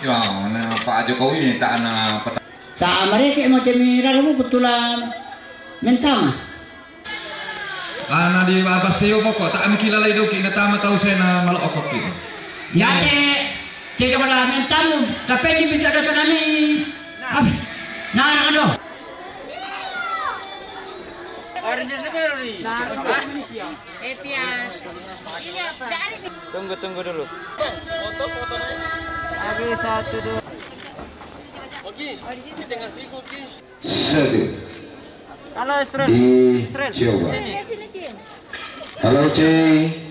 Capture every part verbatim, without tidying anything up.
Ya, na Pak Jokowi tak na peta- Tak mereka mau cemira kamu betulan mentama. Ana di babas seo poko, tak mikir lalai doki na tama tau sena malo okok ki. Ya te, te coba mentama, tapi di bidang data nami. Nah, ano? Tunggu, tunggu dulu. Oke, satu, dua. Oke, kita ngasih kopi. Satu. Halo, Israel. Dicoba. Halo, Cing.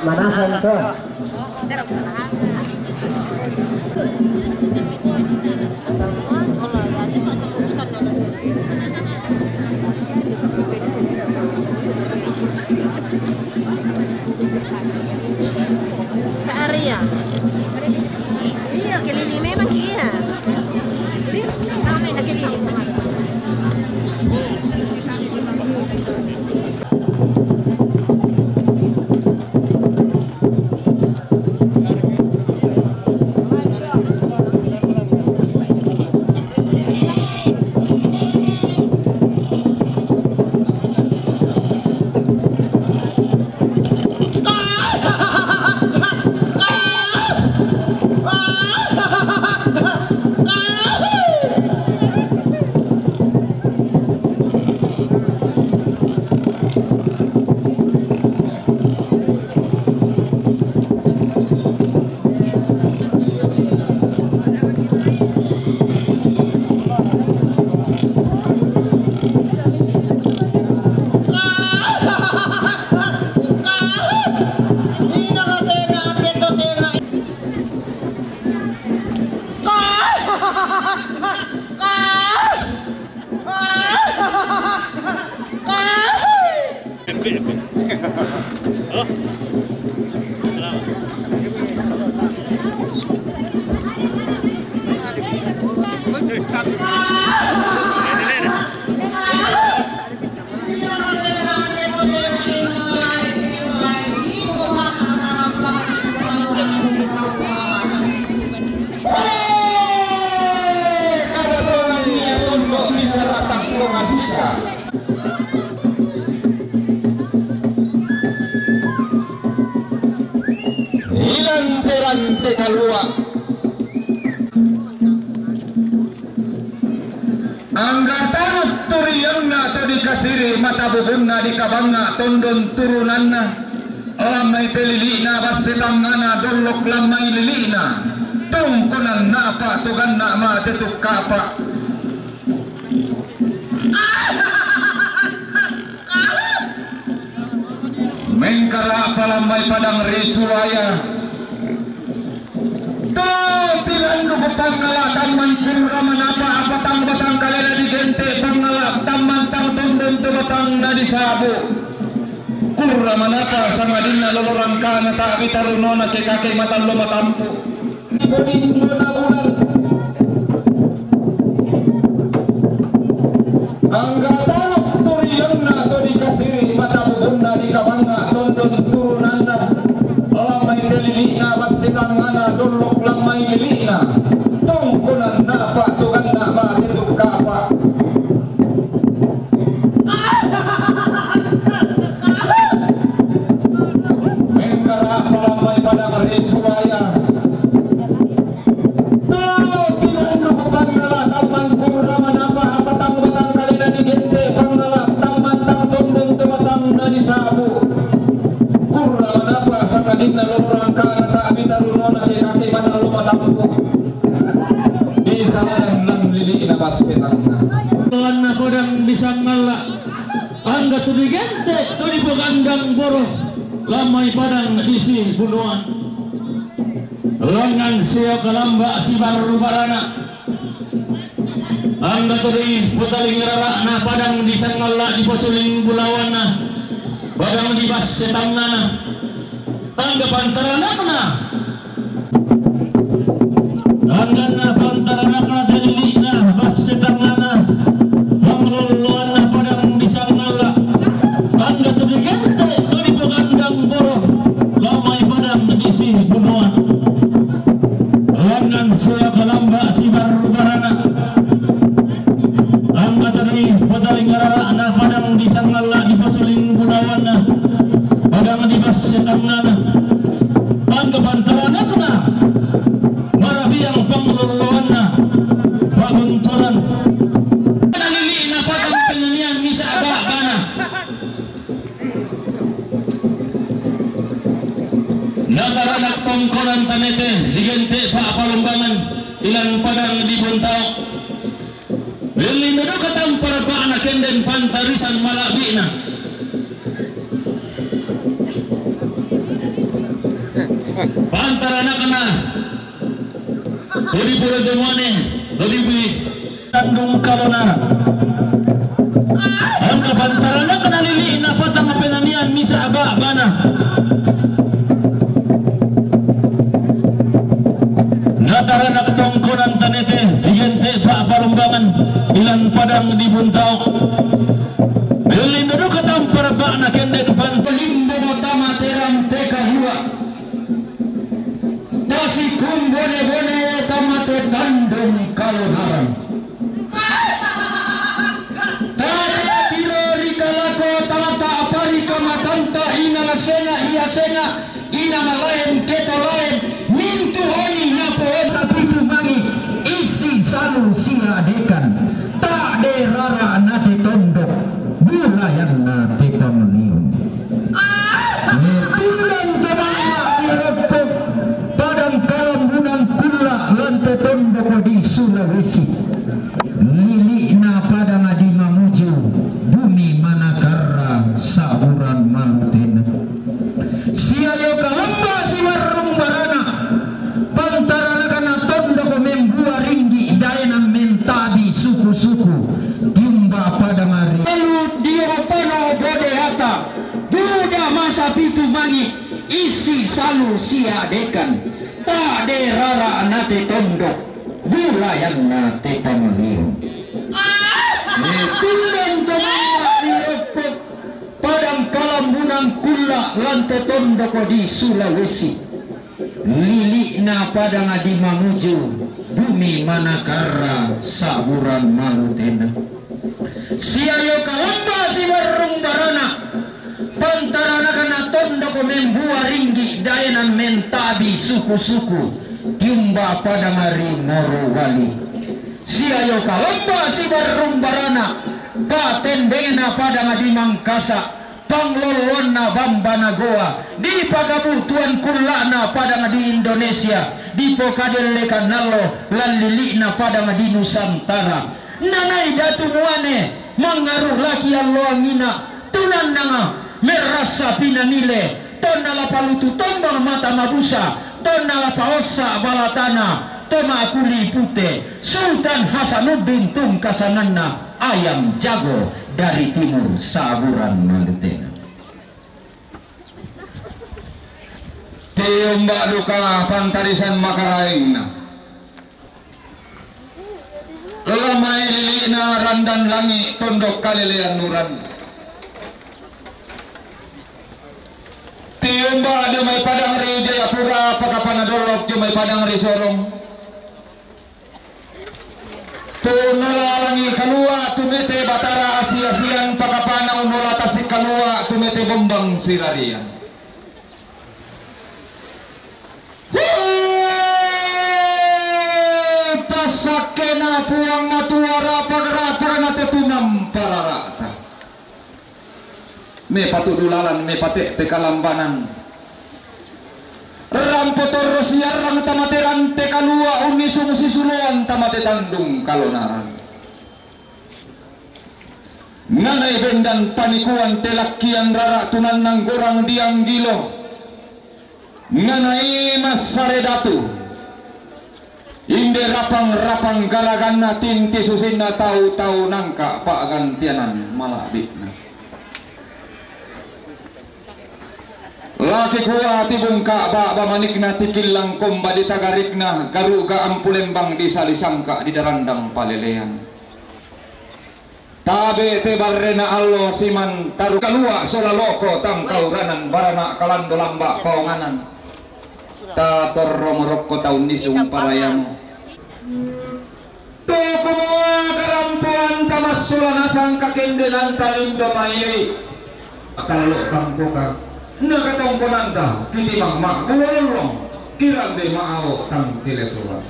Manahan to. Area. Iya, keliling memang iya. Sama yang keliling. Ilante-rante kalua. Angga tanuk turianna to dikasiri, mata bubunna dikabangnga tondon turunanna. Lammai te lili'na basse tangngana, dollok lammai lili'na. Tongkonan napa to ganna mate tukkapa. Mengkala palammai padang ri Suwaya. To tilandu pangngala tamman kurra manapa, apa tang batang kalena digente pangngala tamman tang tondon to batangna disabu. Kurra manapa sangadinna lolo rangkana tabi tarunona ke kake matallo matampu. Angga tanuk turianna to dikasiri, mata bubunna dikabangnga tondon turunanna. Lammai te lili'na basse tangngana, dollok lammai lili'na. Tongkonan napa to ganna mate tukkapa. Mengkala palammai padang ri Suwaya. Inna lo rangkana ta' bitarunona ke kake manalo matampu. Di salarang nan lili'na basse tangnga. Anna padang di Sangalla'. Angga tu digente' tu dipogandang boro. Lammai padang di Sibunuan. Langngan sio kalamba sibarru barana. Angga tu dipotaling rara'na padang di Sangalla' dipasuling bulawanna, padang di basse tangngana. Angga pantaranakna. Angganna pantaranakna te lili'na basse tangngana. Panglolloanna padang di Sangalla'. Angga tu digente' tu dipogandang boro. Lammai padang di Sibunuan. Langngan sio kalamba sibarru barana. Angga tu dipotaling rara'na padang di Sangalla' dipasuling bulawanna, padang di basse tangngana. Angga pantaranakna. Marabiang panglolloanna. Pabuntulan. Lili'na padang penanian misa' ba'bana. Na taranak tongkonan tanete digente' pa'palumbangan ilan padang di Bontaok. Lili'na duka tampara ba'na kenden pantarisan mala'bi'na. Pantaranakna Odi pura jomone, odi bi. Tandung kalonara. Angga pantaranakna lili'na padang penanian misa' ba'bana. Na taranak tongkonan tanete digente' pa'palumbangan ilan padang di Bontaok. Lili'na duka tampara ba'na kenden pan. Limbo tama terang teka lua. Tasi kumbone-bone tamate tandung kalonaran. Tade tiro rikalako tamata aparika matanta ina masenga ia senga ina malaen keto laen mintu oni napoen sapitu mangi isi salu sia dekan tade rara nate tondok bulayanna te pamaliun. Tundan tobanga rirokko padang kalambunan kulla lante tondoko di Sulawesi. Lili'na padang di Mamuju bumi manakarra saburan malutena. Siayo kalamba siwarrung barana pantaranakna tondoko membua ringgi daenan mentabi suku-suku tiumba padang ari. Lalu dio pano bode ata Duda masa pitu mangi isi salu sia dekan tade rara nate tondok bulayanna te pamaliu. Tundan tobanga rirokko padang kalambunan kulla lante tondoko di Sulawesi. Lili'na padang di Mamuju bumi manakarra saburan malutena. Siayo kalamba siwarrung barana pantaranakna tondoko membua ringgi daenan mentabi suku-suku tiumba padang ri Morowali. Siayo kalamba siwarrung barana patendengna padang di Mangkasa. Panglolloanna bambana goa dipakabutuan kulla'na padang di Indonesia dipokadellekannallo lallili'na padang di Nusantara. Nanai datu muane mangaru laki alloangina tunannanga merrassa pinamile tonna lapalutu tombang mata mabusa tonna lapaossa balatana to makuli pute Sultan Hasanuddin tungkasanganna ayam jago dari timur saburan malitena. Tiumba duka pantarisan makaraengna. Lamai lili'na randan langi tondok kalelean nuran. Tiumba jomai padang ri Jayapura pakapana dollok jomai padang ri Sorong. Tu nolalangi kalua tu mete Batara asi-asian pakapana unola tasik kalua tu mete bombang sirarian. Huu, tasakkena Puang Matua rapag-rapagna te tumampa rarata. Me patudu lalan, me pate'te kalambanan. Ampo torro siarrang tamate rante kalua unnisung sisuloan tamate tandung kalonaran. Nganai bendan panikuan te lakkian rara tunannang gorang dianggilo. Nganai massare datu. Inde rapang-rapang garaganna tinti susinna tau-tau nangka pa'gantianan mala'bi'na. Laki kua tibungka ba'ba manikna tikillang komba di tagarikna garuga ampulembang di salisangka di darandang palelean. Tabe te barrena allo siman taru kalua sola loko tangkauranan barana kalando lamba paonganan. Ta torro morokko taunnisung parayamo. Toko mua karampoan tamassola nasang kakendenanta lindo mairi. Akallo kangkoka nakatongkonanta kitimang ma'bulo lollong kirande ma'ao tangkile sola.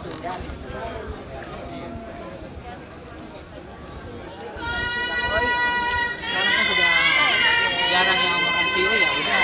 Sekarang kan sudah jarang yang makan kue, ya udah.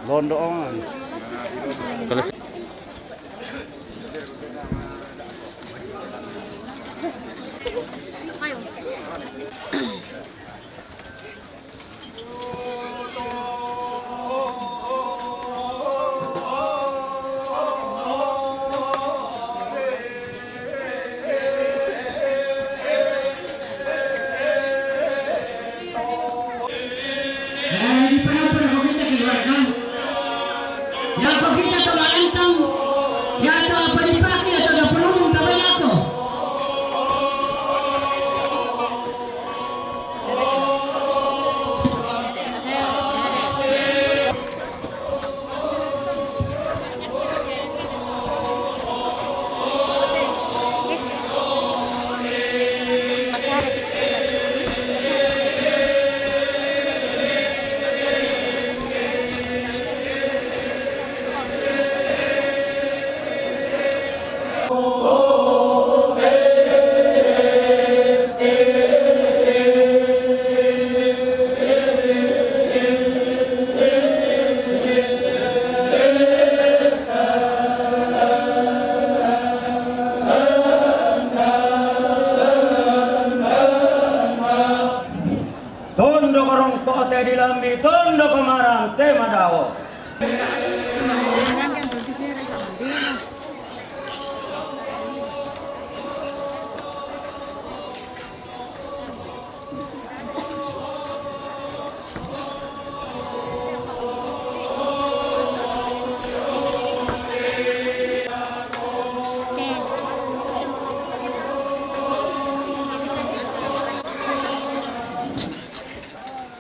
Londo on. Kalau Eh, di penapa ko kita keluarga? Ya ko kita to malantang. Ya to apa dipake ya to da penunung ka baya ko. Tondoko rongko'te dilambi, tondoko marante madawo.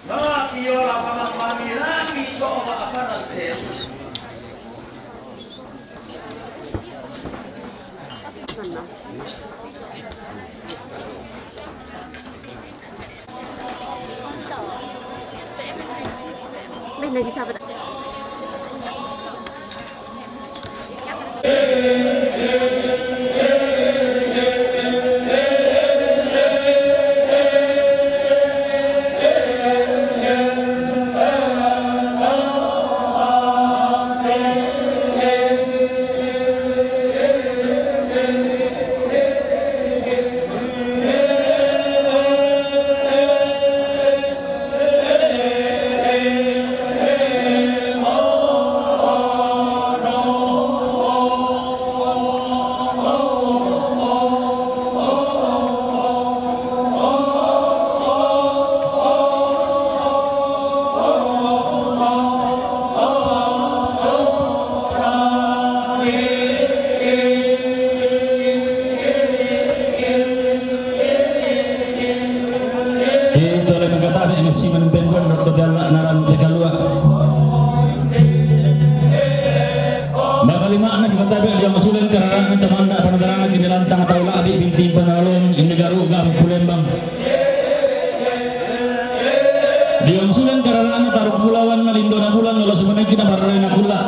Laki yola pamamami laki so'o ma'aparang Yesus. May nag-isa ba? Itu oleh mengatakan ini siman penggon dokter jalan naran tegalua. Maka lima anak kita tabe dia masulen karena teman tak pernah terang di lantang tahu lah di binti penalon ini garu nggak pulembang. Diyong sulan karara'na taruk bulawanna lindona bulan lolo sumanekki nabarrena kulla.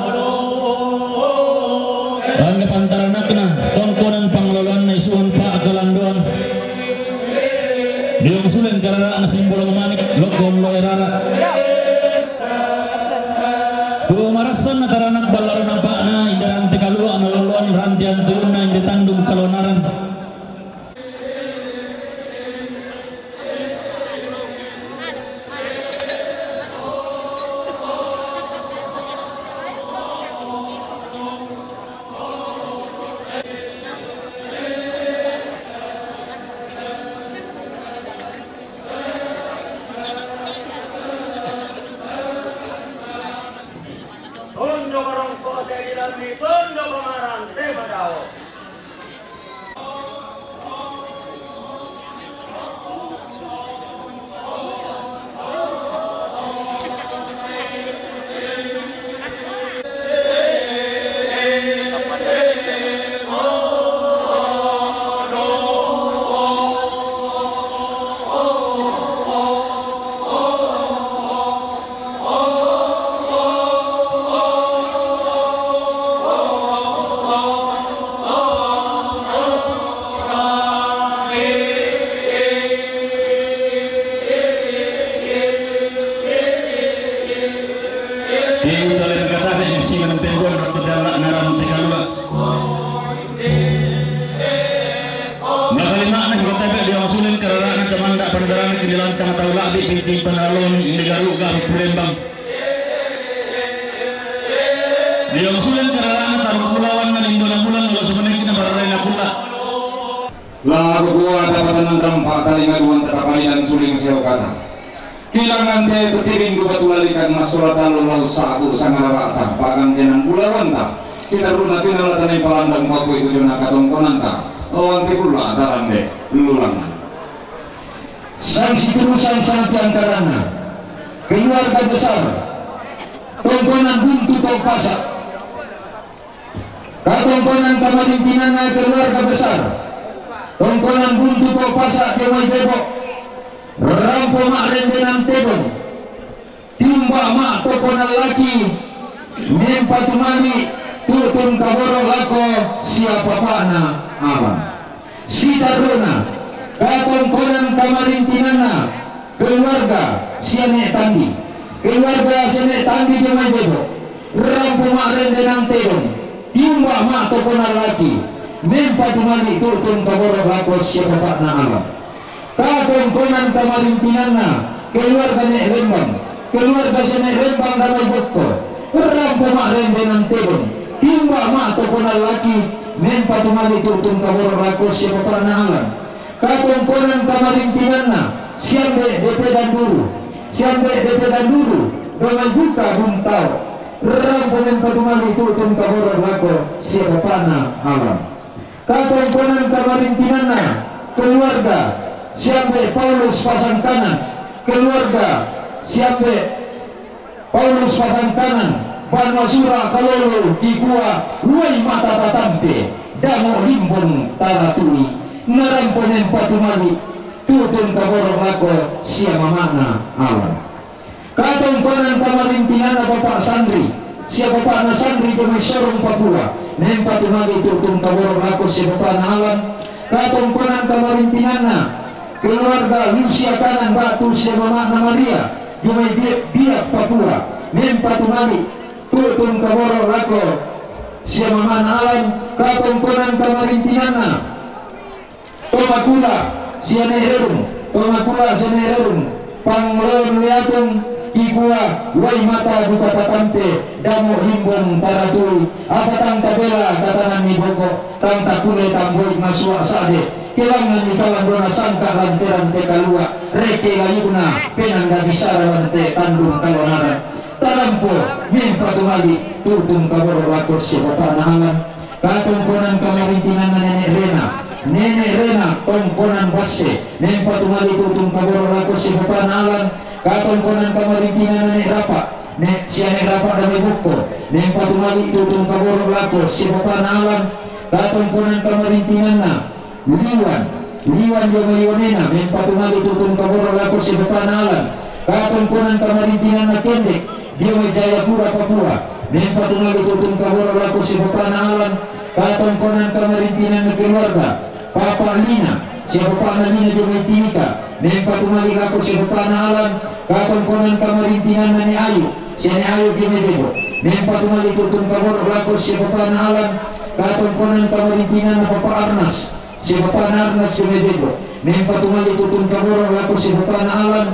Rande pantaranakna tongkonan pangloloanna isuan pa'kalandoan. Diyong sulan karara'na simbolo mamanik lokkon loe rara. Tuo marassanna taranak ballaro nampa'na inda rante kalua naloloan rante antulunna inda tandung kalonaran. Tondoko rongko'te dilambi, tondoko marante madao. Tau la'bi' piting panalon, indegaru' ga' mupulembang. Diong sulen kararana taru' bulawan na lindona bulan, dua sumenekna bararena kulla'. La gua dapatan rampa talinga duan tatapalidan suling seokata. Kilangan te tu tibing dua tulalikan masola talu lau sabu sangararata pagantinan bulawanta. Sitaruna tinala tanai palandang pakui tujuna katongkonanta. Lawan tikulla tarande lulangan. Sang siturusan sang tiangkaranna, keluarga besar, tongkonan buntu tau pasa'. Katongkonan kamarintinanna keluarga besar, tongkonan buntu tau pasa' dio mai bebo'. Rampo ma'rendenan tedong. Tiumba' ma' toko nallaki, mempa tumali' tu'tun kaboro' lako sia papa'na Alam. Sitarru'na, katongkonan kamarintinanna keluarga sia ne' tandi. Keluarga sia ne' tandi dio mai bebo'. Rampo ma'rendenan tedong. Tiumba' ma' toko nallaki, mempa tumali' tu'tun kaboro' lako sia papa'na Alam. Katongkonan kamarintinanna keluarga ne' Lembang, keluarga sia ne' Lembang damai bokko, rampo ma'rendenan tedong, tiumba' ma' toko nallaki, mempa tumali' tu'tun kaboro' lako sia papa'na Alam. Katongkonan kamarintinanna siambe' depe Danduru, siambe' depe Danduru damai buka buntao, rampo mempa tumali' tu'tun kaboro' lako sia papa'na Alam. Katongkonan kamarintinanna keluarga siambe' Paulus Pasangkanan, keluarga siambe' Paulus Pasangkanan, banua Sura' Kalolo, dikua Luai Mata Tatampe, Dango Limbong Taratu'i, narampo mempa tumali' tu'tun kaboro' lako sia mama'na Alam. Katongkonan kamarintinanna Papa' Sanri, sia papa'na Sanri dio mai Sorong Papua, mempa tumali' tu'tun kaboro' lako sia papa'na Alam. Katongkonan kamarintinanna keluarga Lusia Kanan ba'tu sia mama'na Maria, dio mai Bi-, Biak Papua, mempa tumali' tu'tun kaboro' lako sia mama'na Alam. Katongkonan kamarintinanna Tomakula sia ne' Rerung, Tomakula sia ne' Rerung, Pangleon Leatung, dikua Luai Mata Duka Tatampe, Dango Limbong Taratu'i, apa tang tabela katananni boko, tang takulle tamboi masua' sa'de, kelangnganni talandona sangka' lanteran te kalua', reke layu'na penanda bisara lante tandung kalonaran. Tarampo mempa tumali' tu'tun kaboro' lako sia papa'na Alam. Katongkonan kamarintinanna Nene' Rena, Nene' Rena tongkonan Basse, mempa tumali' tu'tun kaboro' lako sia papa'na Alam. Katongkonan kamarintinanna Ne' Rapa', ne-, sia Ne' Rapa' damai bokko, mempa tumali' tu'tun kaboro' lako sia papa'na Alam. Katongkonan kamarintinanna Liwan, Liwan dio mai Ionena, mempa tumali' tu'tun kaboro' lako sia papa'na Alam. Katongkonan kamarintinanna Kendek, dio mai Jayapura Papua, mempa tumali' tu'tun kaboro' lako sia papa'na Alam. Katongkonan kamarintinanna keluarga Papa' Lina, sia papa'na Lina dio mai Timika, mempa tumali' lako sia papa'na Alam. Katongkonan kamarintinanna Ne' Ayu, sia Ne' Ayu dio mai Bebo, mempa tumali' tu'tun kaboro' lako sia papa'na Alam. Katongkonan kamarintinanna Papa' Arnas, sia papa'na Arnas dio mai Bebo, mempa tumali' tu'tun kaboro' lako sia papa'na Alam.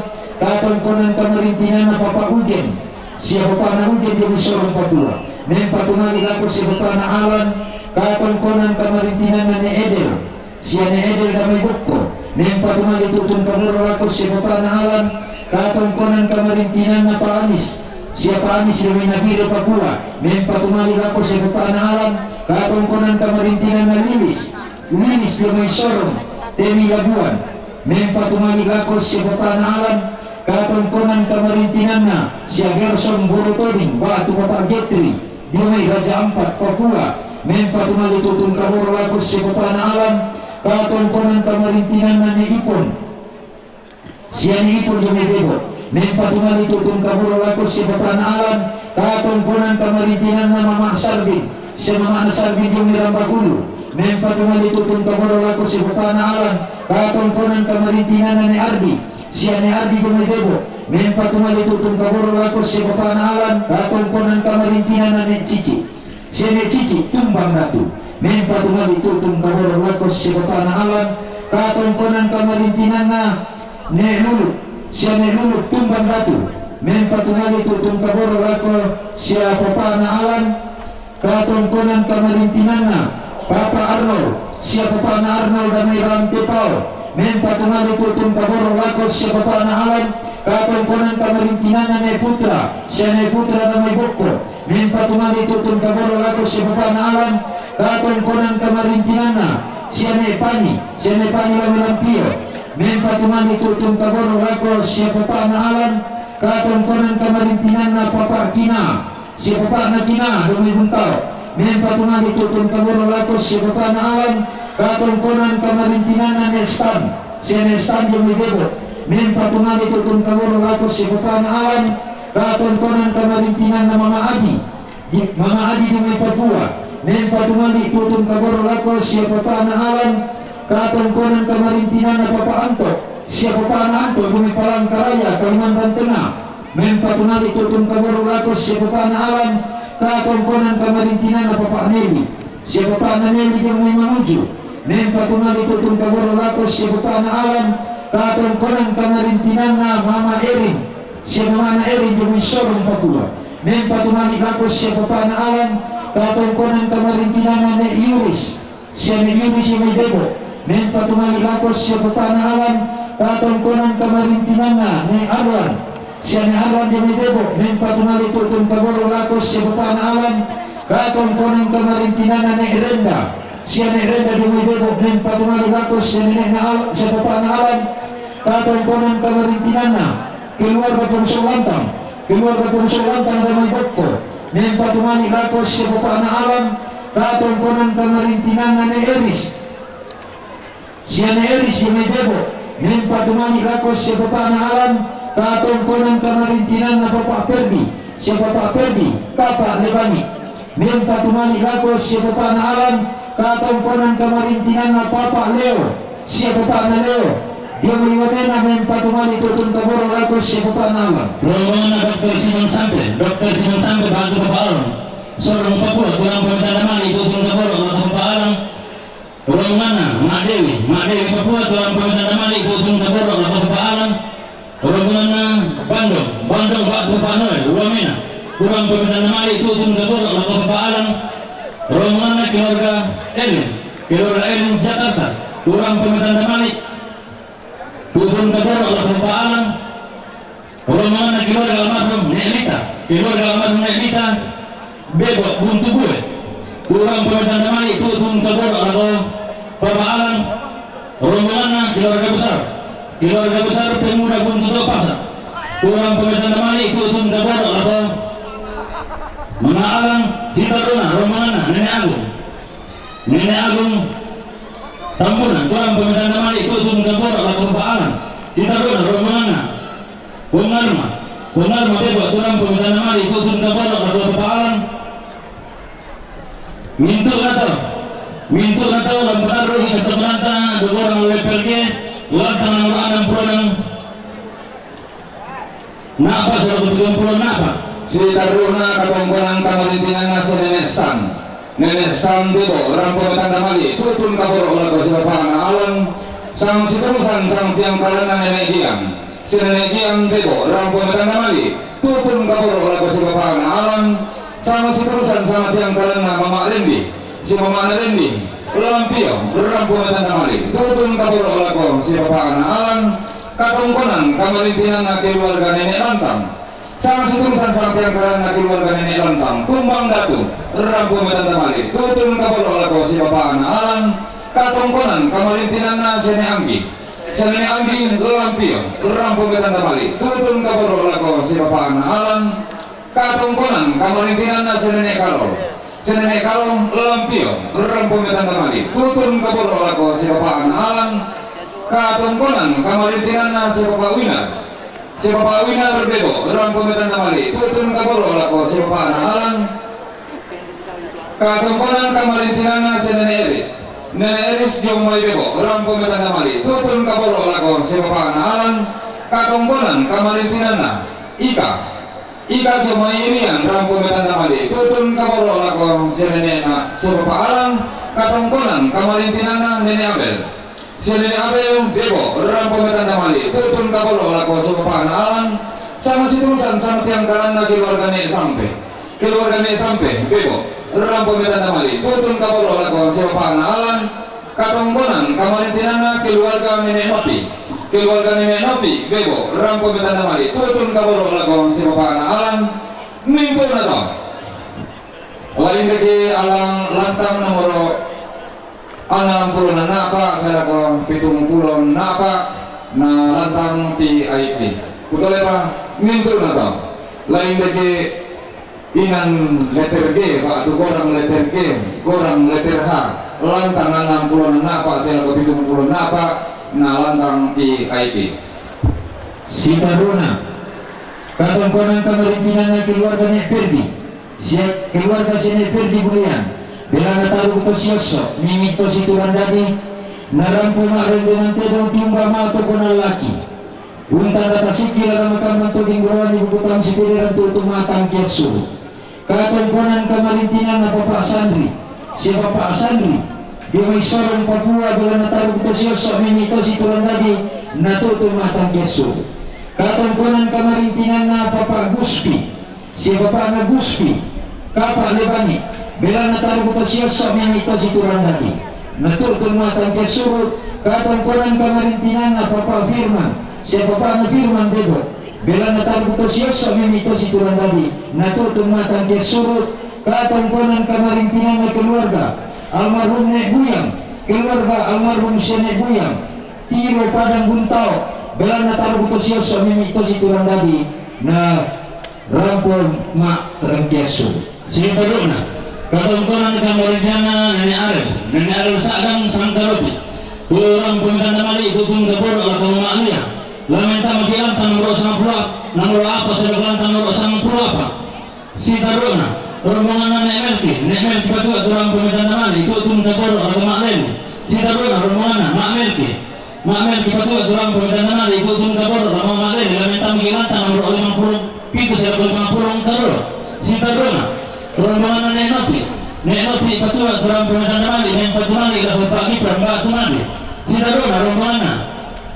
Katongkonan kamarintinanna Papa' Ugen, sia papa'na Ugen dio mai Sorong Papua, mempa tumali' lako sia papa'na Alam. Katongkonan kamarintinanna Ne' Edel, sia Ne' Edel damai bokko, mempa tumali' tu'tun kaboro' lako sia papa'na Alam. Katongkonan kamarintinanna Pa' Amis, sia Pa' Amis dio mai Nabire Papua, mempa tumali' lako sia papa'na Alam. Katongkonan kamarintinanna Lilis, Lilis dio mai Sorong, Temi Labuan, mempa tumali' lako sia papa'na Alam. Katongkonan kamarintinanna sia Gerson Borotoding ba'tu Papa' Getri, dio mai Raja Ampat Papua, mempa tumali' tu'tun kaboro' lako sia papa'na Alam. Katongkonan kamarintinanna Ne' Ipon, sia Ne' Ipon dio mai Bebo, mempa tumali' tu'tun kaboro' lako sia papa'na Alam. Katongkonan kamarintinanna Mama' Sarbin, sia mama'na Sarbin dio mai Rambakulu, mempa tumali' tu'tun kaboro' lako sia papa'na Alam. Katongkonan kamarintinanna Ne' Ardi, sia Ne' Ardi dio mai Bebo, mempa tumali' tu'tun kaboro' lako sia papa'na Alam. Katongkonan kamarintinanna Ne' Cici, sia Ne' Cici Tumbang Datu, mempa tumali' tu'tun kaboro' lako sia papa'na Alam. Katongkonan kamarintinanna Ne' Lulu, Sia ne' Luluk Tumbang Datu, mempa tumali tu'tun kaboro' lako sia papa'na Alan, katongkonan kamarintinanna Papa Arnold, sia papa'na Arnold damai Rantepao, mempa tumali tu'tun kaboro' lako sia papa'na Alan, katongkonan kamarintinanna ne' Putra, sia ne' Putra damai Bokko, mempa tumali tu'tun kaboro' lako sia papa'na Alan, katongkonan kamarintinanna sia ne' Pani, sia ne' Pani Lamilampio, mempa tumali tu'tun kaboro' lako sia papa'na Alan, katongkonan kamarintinanna Papa Kina, sia papa'na Kina damai Buntao, mempa tumali tu'tun kaboro' lako sia papa'na Alan, katongkonan kamarintinanna ne' Stan, sia ne' Stan damai Bebo, mempa tumali tu'tun kaboro' lako sia papa'na Alan, katongkonan kamarintinanna Mama Adi, Mama Adi damai Papua, mempa tumali tu'tun kaboro' lako sia papa'na Alan, katongkonan kamarintinanna Papa Anto, sia papa'na Anto damai Palangkaraya, Kalimantan Tengah, mempa tumali tu'tun kaboro' lako sia papa'na Alan, katongkonan kamarintinanna Papa Meli, sia papa'na Meli damai Mamuju, mempa tumali tu'tun kaboro' lako sia papa'na Alan, katongkonan kamarintinanna Mama Erin, sia mamana Erin damai Sorong Papua, mempa tumali lako sia papa'na Alan, katongkonan kamarintinanna ne' Yuris, sia ne' Yuris damai Bebo, mempa tumali lako sia papa'na Alan, katongkonan kamarintinanna ne' Arlan, sia ne' Arlan damai Bebo, mempa tumali tu'tun kaboro' lako sia papa'na Alan, katongkonan kamarintinanna ne' Renda, sia ne' Renda damai Bebo, mempa tumali lako sia nene'na Al-, sia papa'na Alan, katongkonan kamarintinanna keluarga Pongso Lantang, keluarga Pongso Lantang damai Bokko, mempa tumali lako sia papa'na Alan, katongkonan kamarintinanna ne' Eris, sia ne' Eris damai Bebo, mempa tumali lako sia papa'na Alan, katongkonan kamarintinanna Papa Perdi, sia Papa Perdi, Papa Lebani, mempa tumali lako sia papa'na Alan, katongkonan kamarintinanna Papa Leo, sia papa'na Leo, damai wamena, mempa tumali tu'tun kaboro' lako sia papa'na Alan. Rombonganna Dokter Simon Sampe, Dokter Simon Sampe ba'tu Papa Alan, Sorong Papua, tu rampo metang damali tu'tun kaboro' lako Papa Alan. Rombonganna Ma' Dewi, Ma' Dewi Papua, tu rampo metang damali tu'tun kaboro' lako Papa Alan. Rombonganna Bandong, Bandong ba'tu Papa Noel, wamena, tu rampo metang damali tu'tun kaboro' lako Papa Alan. Rombonganna keluarga Elin, keluarga Elin Jakarta, tu rampo metang damali tu'tun kaboro' lako Papa Alan. Rombonganna keluarga almarhum Ne' Lita, keluarga almarhum Ne' Lita, Bebo Buntu Bue, tu rampo metang damali tu'tun kaboro' lako Papa Alan. Rombonganna keluarga besar, keluarga besar pemuda Buntu To'pasa, tu rampo metang damali tu'tun kaboro' lako Mama Alan. Sitarru'na rombonganna Nenek Agung, Nenek Agung Tambunan, tu rampo metang damali tu'tun kaboro' lako Papa Alan. Sitarru'na rombonganna Pong Arma, Pong Arma Bebo, tu rampo metang damali tu'tun kaboro' lako Papa Alan. Mintu'na tau, mintu'na tau la patarru'i katongkonanta dua orang level G, lantang nomor enam puluh enam. Napa sura' tu pitung pulo napa? Sitarru'na katongkonan kamarintinanna si Nenek Stan. Nenek Stan Bebo, rampo metang damali tu'tun kaboro' lako si papa'na Alan. Sangsiturusang sangtiangkalanna Nenek Gian, si Nenek Gian Bebo, rampo metang damali tu'tun kaboro' lako si papa'na Alan. Sangsiturusang sangtiangkalanna Mama Rendi, si mamana Rendi Lampio, rampo metang damali tu'tun kaboro' lako si papa'na Alan. Katongkonan kamarintinanna keluarga Nenek Lantang. Sangsiturusang sangtiangkalanna keluarga Nenek Lantang, Tumbang Datu, rampo metang damali tu'tun kaboro' lako si papa'na Alan. Katongkonan kamarintinanna si Nenek Anggi, si Nenek Anggi Lampio, rampo metang damali tu'tun kaboro' lako si papa'na Alan. Katongkonan kamarintinanna si Nenek Kalong, si Nenek Kalong Lampio, rampo metang damali tu'tun kaboro' lako si papa'na Alan. Katongkonan kamarintinanna si Papa Winar, si Papa Winar Bebo, rampo metang damali tu'tun kaboro' lako si papa'na Alan. Katongkonan kamarintinanna si Nenek Eris, Nenek Eris Jomai Bebo, rampo metang damali tu'tun kaboro' lako si papa'na Alan. Katongkonan kamarintinanna Ika, Ika Jomai Irian, rampo metang damali tu'tun kaboro' lako si nene'na si Papa Alan. Katongkonan kamarintinanna Nenek Abel, Sian Nenek Abel, Bebo, rampo ma i tanda mali, tutun kapolo lako sipapakna Alan, sama situsan sama tiang kalanna keluarga Nenek Sampe. Keluarga Nenek Sampe, Bebo, rampo ma i tanda mali, tutun kapolo lako sipapakna Alan, katongkonan kamarintinanna keluarga Nenek Nopi. Keluarga Nenek Nopi, Bebo, rampo ma i tanda mali, tutun kapolo lako sipapakna Alan, mintu na to. Lain dake Alan lantang nomor Anam pulo na napa, salako pitung pulo napa, na lantang ti aiti. Kutole pa, mintu na to. Lain dake inan letter G, pa tu gorang letter G, gorang letter H. Lantang anam pulo na napa, salako pitung pulo napa, na lantang ti aiti. Sitaruna. Katongkonan kamarintinanna keluarga Nenek Perdi. Sian keluarga Nenek Perdi Bulian, belana taruku to siosso, mimit to situran dadi, na rampo ma rendenan tedong tiumba ma tongkonan laki. Unta data sikil ramakamban to dingguroan di bukutang sipederan tu tumatang kiassuru. Katongkonan kamarintinanna Bapak Sandri, si Bapak Sandri, di Sorong Papua, belana taruku to siosso, mimit to situran dadi, na tutu matang kiassuru. Katongkonan kamarintinanna Bapak Guspi, si bapakna Guspi, Kapa Lebani, belana taruku to siosso, mimit to situran dadi, na tutu matang kiassuru. Katongkonan kamarintinanna Bapak Firman, si bapakna Firman Bebo, belana taruku to siosso, mimit to situran dadi, na tutu matang kiassuru. Katongkonan kamarintinanna keluarga almarhum Nenek Buyang, keluarga almarhum Nenek Buyang, Tiro Padang Buntao, belana taruku to siosso, mimit to situran dadi, na rampo ma tangkiassuru. Sitaruna. Katongkonan kamarintinanna Nenek Arel, Nenek Arel Sadang Sangkaropi, tu rampo ma i tanda mali, tutun kaporo lako Mak Lia. Lamen tama ki lantang nomor sangpulo, nomor apa, salako lantang nomor sangpulo apa. Sitaruna. Rombonganna Nenek Melki, Nenek Melki patua tu rampo ma i tanda mali, tutun kaporo lako Mak Leni. Sitaruna rombonganna Mak Melki. Mak Melki patua tu rampo ma i tanda mali, tutun kaporo lako Mak Leni, lamen tama ki lantang nomor lima pulo pitu, salako lima pulo karua. Sitaruna. Rombonganna Nenek Nopi. Nenek Nopi patua tu rampo ma i tanda mali, main patu mali lako Pak Gibran, Mbak Tumandi. Sitaruna rombonganna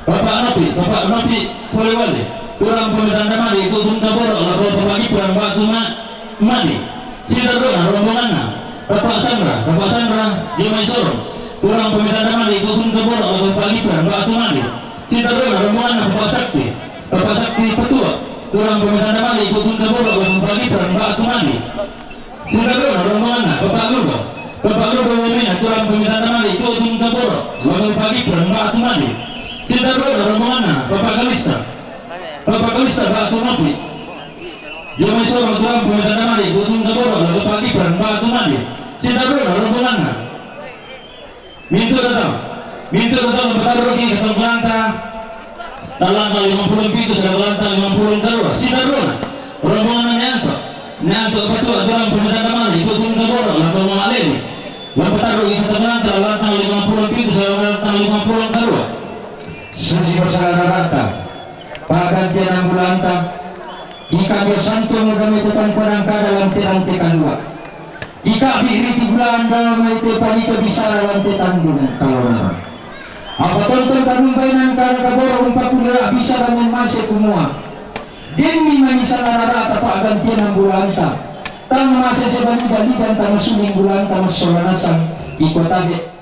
Bapak Nopi, Bapak Nopi Polewali, tu rampo ma i tanda mali, tutun kaporo lako Bapak Gibran, Mbak Tuma-, Mandi. Sitaruna rombonganna Bapak Sandra, Bapak Sandra Jomai Sorong, tu rampo ma i tanda mali, tutun kaporo lako Bapak Gibran, Mbak Tumandi. Sitaruna rombonganna Bapak Sakti, Bapak Sakti patua, tu rampo ma i tanda mali, tutun kaporo lako Bapak Gibran, Mbak Tumandi. Sitaruna rombonganna Bapak Ludo, Bapak Ludo Wamena, tu rampo ma i tanda mali, tutun kaporo lako Bapak Gibran, Mbak Tumandi. Sitaruna rombonganna Bapak Kalista, Bapak Kalista, Mbak Tumapi. Jomai Sorong, tu rampo ma i tanda mali, tutun kaporo lako Bapak Gibran, Mbak Tumandi. Sitaruna rombonganna. Mintu datang. Mintu datang, lam patarruki katongkonanta. Lantang lima pulo pitu, salako lantang lima pulo karua. Sitaruna. Rombonganna Nenek Anto. Nenek Anto patua tu rampo ma i tanda mali, tutun kaporo lako Mak Leni. Lam patarruki katongkonanta, lantang lima pulo pitu, salako lantang lima pulo karua. Susi basala rarata. Pagantian ambulanta. Ika bio santu modame tetangkonan kada lam terang tekalua. Ika bi riti bulan dama ite palito bisara lam tetandung kalonara. Apa tonton kanumbaenan kada kaboro umpaku dera bisara memase kumua. Demi manisana rarata pagantian ambulanta. Tang mase sebani baliban tama suling bulanta masolanasang iko tabe.